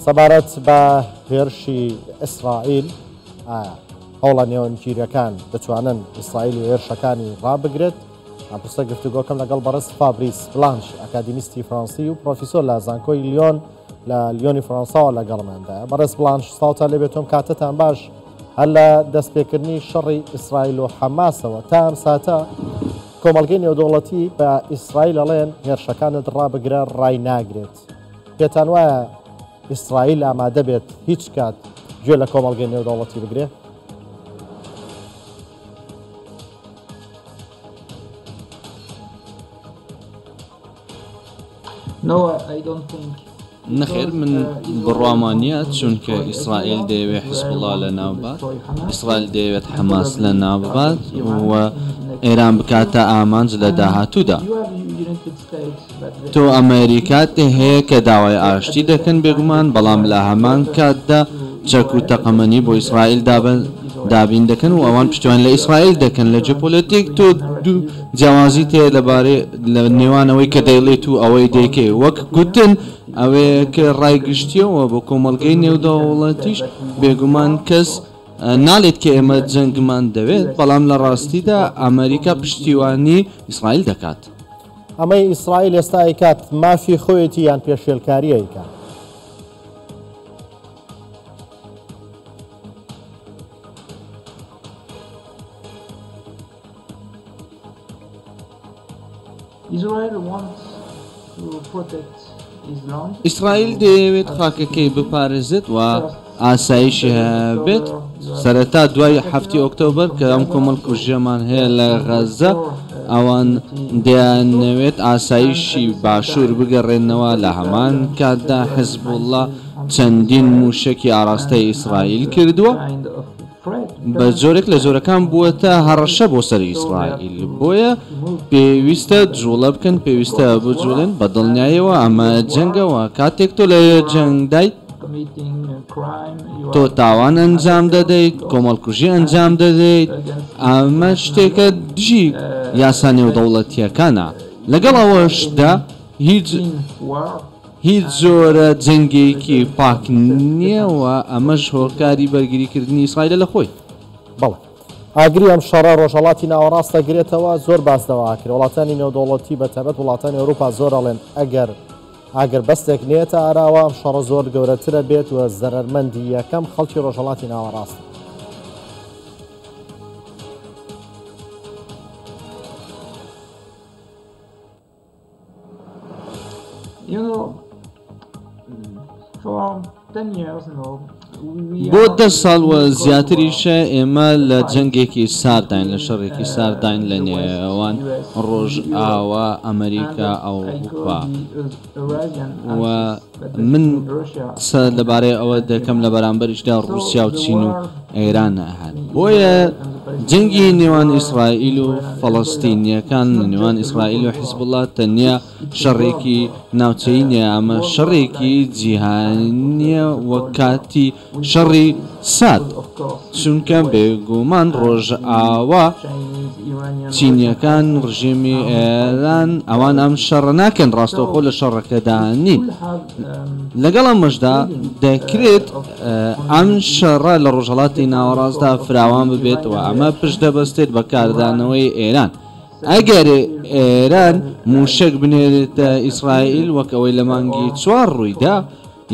سەبارەت بە هێرشی ئیسرائیل، ئایا هەوڵە نێوەندگیریەکان دەتوانن ئیسرائیل و هێرشەکانی ڕابگرێت؟ ئەم پرسە گفتوگۆکەم لەگەڵ بەڕێز فابریس بلانش، ئەکادیمیستی فڕەنسی و پرۆفیسۆر لە زانکۆی لیۆن لە لیۆنی فڕەنساوە لەگەڵماندایە. بەڕێز بلانش سڵاوتان لێبێت، تۆم کاتتان باش. هەر لە دەستپێکردنی شەڕی ئیسرائیل و حەماسەوە تا ئەم ساتە کۆمەڵگەی نێودەوڵەتی بە ئیسرائیل ئەڵێن هێرشەکانت ڕابگرە، ڕای ناگرێت. پێتان وایە ئیسرائیل ئامادە بێت هیچ کات گوێ لە کۆمەڵگەی نێودەوڵەتی بگرێ؟ نەخێر من بڕوام وانییە، چونکە ئیسرائیل دەیەوێت حیزبوڵڵا لەناوببات، ئیسرائیل دەیەوێت حەماس لەناوببات و ئێران بکاتە ئامانج لە داهاتوودا. تۆ ئەمەریکات هەیە کە داوای ئاشتی دەکەن بێگومان، بەڵام لە هەمان کاتدا چەک و تەقەمەنی بۆ ئیسرائیل دابین دەکەن و ئەوان پشتیوانی لە ئیسرائیل دەکەن. لە جیۆپۆلەتیک تۆ دوو جیاوازیت هەیە لەبارەی لە نێوان ئەوەی کە دەیڵێیت و ئەوەی دەیکەی. وەک گوتن ئەوەیە کە ڕای گشتییەوە بۆ کۆمەڵگەی نێودەوڵەتیش بێگومان کەس ناڵێت کە ئێمە جەنگمان دەوێت، بەڵام لە ڕاستیدا ئەمەریکا پشتیوانی ئیسرائیل دەکات. ئەمەی ئیسرائیل ئێستا ئەیکات مافی خۆیەتی یان پێشێلکاری ئەیکات؟ ئیسرائیل دەیەوێت خاکەکەی بپارێزێت و ئاسایشی هەبێت، سەرەتا دوای حەفتی ئۆکتۆبەر کە ئەم کۆمەڵکوژییەمان هەیە لە غەززە، ئەوان دەیانەوێت ئاسایشی باشوور بگەڕێننەوە، لە هەمان کاتدا حزبوڵڵا چەندین مووشەکی ئاراستەی ئیسرائیل کردووە. بە جۆرێک لە جۆرەکان بووەتە هەڕەشە بۆ سەر ئیسرائیل، بۆیە پێویستە جوڵە بکەن، پێویستە بجوڵێن، بە دڵنیایەوە ئەمە جەنگە و کاتێک تۆ لە جەنگدایت تۆ تاوان ئەنجام دەدەیت، کۆمەڵکوژی ئەنجام دەدەیت، ئەمە شتێکە دژی یاسا نێودەوڵەتییەکانە، لەگەڵ ئەوەشدا هیچ. هیچ جۆرە جەنگێکی پاک نییە و ئەمەش هۆکاری بەرگریکردنی ئیسرائیلە لە خۆی. بەڵێ. ئاگری ئەم شەڕە ڕۆژهەڵاتی ناوەڕاست دەگرێتەوە، زۆر باس لەوە ئەکرێ وڵاتانی نێودەوڵەتی بە تایبەت وڵاتانی ئەوروپا زۆر ئەڵێن ئەگەر ئاگربەستێک نێتە ئاراوە ئەم شەڕە زۆر گەورەترە بێت و زەرەرمەندی یەکەم خەڵکی ڕۆژهەڵاتی ناوەڕاستە. بۆ دە ساڵ و زیاتریشە ئێمە لە جەنگێکی سارداین، لە شەڕێکی سارداین لە نێوان ڕۆژئاوا، ئەمریکا، ئەوروپا و من قسە لەبارەی ئەوە دەکەم لە بەرامبەریشدا ڕووسیا و چین و ئێران هەن. بۆیە جەنگی نێوان ئیسرائیل و فەڵەستینییەکان، نێوان ئیسرائیل و حیزبوڵڵا تەنیا شەڕێکی ناوچەیی نییە، ئەمە شەڕێکی جیهانییە وەک کاتی شەڕی سارد، چونکە بێگومان ڕۆژئاوا، چینییەکان، ڕژێمی ئێران ئەوان ئەم شەڕە ناکەن، ڕاستەوخۆ لە شەڕەکەدا نین. لەگەڵ ئەمەشدا دەکرێت ئەم شەڕە لە ڕۆژهەڵاتی ناوەڕاستدا فراوان ببێت و ئەمە پشت دەبەستێت بە کاردانەوەی ئێران. ئەگەر ئێران مووشەک بنێرێتە ئیسرائیل وەک ئەوەی لە مانگی چوار ڕوویدا،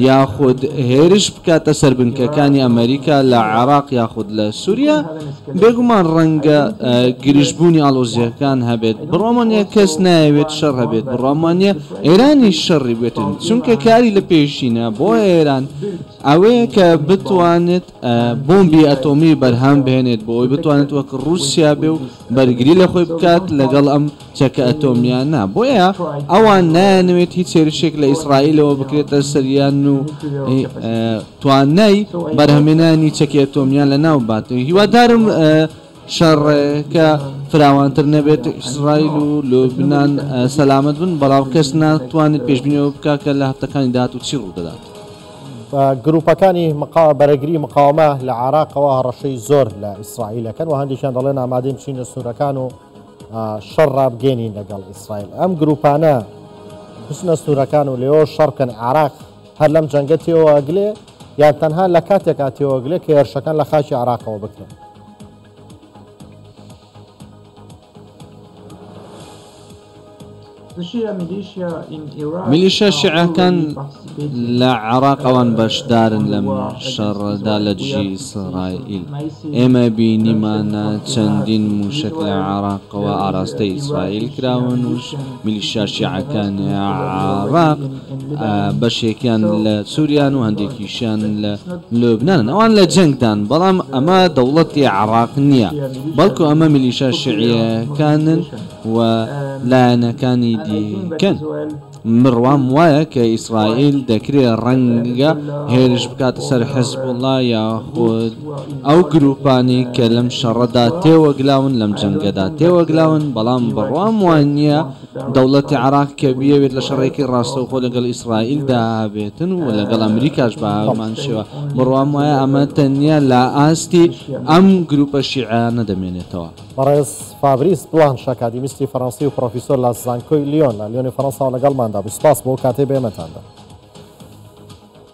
یاخود هێرش بکاتە سەر بنکەکانی ئەمەریکا لە عێراق یاخود لە سوریا، بێگومان ڕەنگە گرژبوونی ئاڵۆزییەکان هەبێت. بڕوام وانییە کەس نایەوێت شەڕ هەبێت، بڕوام وانییە ئێرانیش شەڕی بوێتن، چونکە کاری لە پێشینە بۆ ئێران ئەوەیە کە بتوانێت بۆمبی ئەتۆمی بەرهەم بهێنێت بۆ ئەوەی بتوانێت وەک ڕووسیا بێ و بەرگری لە خۆی بکات لەگەڵ ئەم چەکە ئەتۆمیانە، بۆیە ئەوان نایانەوێت هیچ هێرشێک لە ئیسرائیلەوە بکرێتە سەریان و توانای بەرهەمێنانی چەکی ئەتۆمیان لەناو بات. هیوادارم شەڕەکە فراوانتر نەبێت، ئیسرائیل و لوبنان سەلامەت بن، بەڵام کەس ناتوانێت پێشبینی ئەوە بکات کە لە هەفتەکانی داهاتوو چی ڕوودەدات. گروپەکانی بەرەگری مقاومە لە عێراقەوە هەڕەشەی زۆر لە ئیسرائیل ئەکەن و هەندێکیان دەڵێن ئامادەین بچینە سنوورەکان و شەڕ ڕابگەێنین لەگەڵ ئیسرائیل. ئەم گروپانە بچنە سنوورەکان و لێوە شەڕ بکەن، عێراق هەر لەم جەنگە تێوە ئەگلێ یان تەنها لە کاتێکا تێوە ئەگلێ کە هێرشەکان لە خاکی عێراقەوە بکرێن؟ میلیشیا شیعەکان لە عێراق ئەوان بەشدارن لەم شەڕەدا لە دژی ئیسرائیل. ئێمە بینیمانە چەندین مووشەک لە عێراقەوە ئاراستەی ئیسرائیل کراون و میلیشیا شیعەکانی عێراق بەشێکیان لە سووریان و هەندێکیشیان لە لوبنانن. ئەوان لە جەنگدان، بەڵام ئەمە دەوڵەتی عێراق نییە، بەڵکو ئەمە میلیشیا شیعییەکانن و لایەنەکانی دیکەن. بڕوام وایە کە ئیسرائیل دەکرێ ڕەنگە هێرش بکاتە سەر حزبوڵا یاخود ئەو گرووپانەی کە لەم شەڕەدا تێوەگلاون، لەم جەنگەدا تێوەگلاون، بەڵام بڕوام وانییە دەوڵەتی عێراق کە بیەوێت لە شەڕێکی ڕاستەوخۆ لەگەڵ ئیسرائیلدا هەبێتن و لەگەڵ ئەمریکاش بە هەمان شێوە، بڕوام وایە ئەمە تەنیا لە ئاستی ئەم گرووپە شیعەیانە دەمێنێتەوە. بەڕێز فابریس بلانش ئەکادیمیستی فەرەنسی و پڕۆفیسۆر لە زانکۆی لیۆن لە لیۆنی فەرەنساوە لەگەڵماندا بوو، سپاس بۆ ئەو کاتەی بە ئێمەتان دا.